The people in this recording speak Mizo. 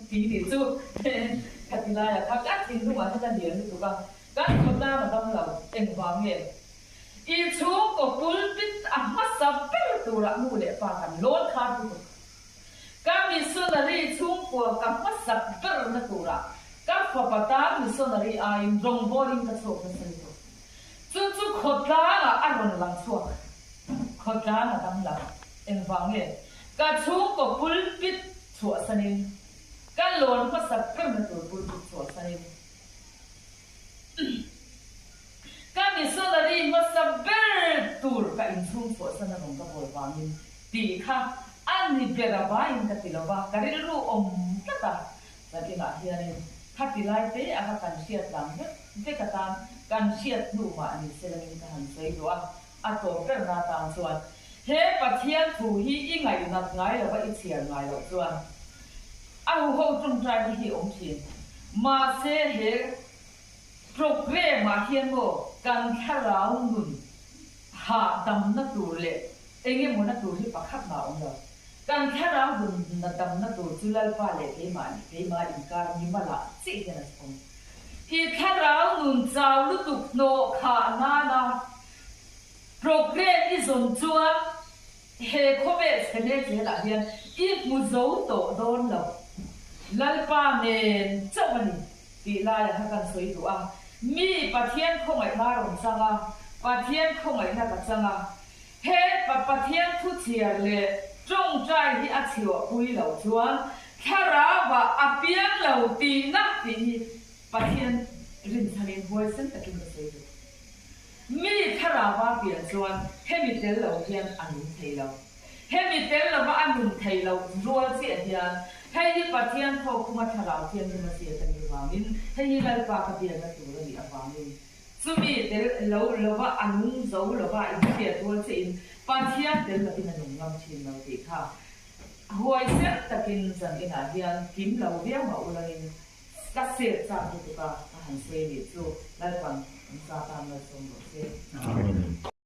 ti nih chu khati laiah kha ka thinlungah hian a lian lutuk a, kan khawtlang a dam lo, engvang nge? I chhungkaw pulpit a hmasa ber turah nu leh pa kan lawn khar lutuk. Ka missionary chhungkua ka hmasak berna turah ka fapa tan missionary aiin rawngbawlin ka chhuak nasa lutuk. Chu chu khawtlangah a rawn lang chhuak. Khawtlang a dam lo. Engvang nge? Ka chhungkaw pulpit chhuahsanin, ka lawn hmasak berna tur pulpit chhuahsanin, Ka missionary hmasa ber tur ka inchhung chhuahsan a rawn ka bawl vangin tih kha a ni ber a vaiin ka ti lo va, ka rilru awm tlat a. Kan inah hianin khati lai te a kha kan hriat lang vek vek atan kan hriat hnu mah ni se langin ka han sawi duh a, a tawp berna atan chuan he Pathian thu hi i ngaihnat ngai lova i chhiar ngai loh chuan a huho tawngtaina hi awm thin. Mahse he Programme ah hian maw kan thlarau nun hahdamna tur leh eng emaw na tur hi pakhat mah a awm lo. Kan thlarau nun na damna tur chu Lalpa leh keimah nih keimah inkar nimalah chiah hian a awm. I thlarau nun chau lutuk hnawh khah nana programme i zawn chuan He khawvel chhe mek zelah hian i hmu zo tawh dawn lo. Lalpa nen chauh a ni tih laiah kha kan sawi duh a. Mi Pathian khawngaihna a rawn chang a, Pathian khawngaihna ka chang a. He Pathian thuchhiar leh tawngtai hi a chhiawhpui loh chuan thlarauah a piang lo tihna tih hi Pathian rinchhanin huaisen takin ka sawi duh. Mi thlarauva pian chuan hemi tel lo hian a nung thei lo. Hemi tel lova a nun thei loh rual chiah hian hei hi Pathian thawkkhuma thlarau thianghlim a ziak a nih avangin hei hi Lalpa ka biakna tur a nih avangin chumi tel lo lova a nung zo lova inhriat rual chiahin Pathian tel lovin a nung ngam thin lo tih kha huaisen takin zan inah hian kim lo viau mah ulangin Ka sir chak lutuk a, ka han sawi nih chu Lalpan an sa tan malsawm rawh se. Amen.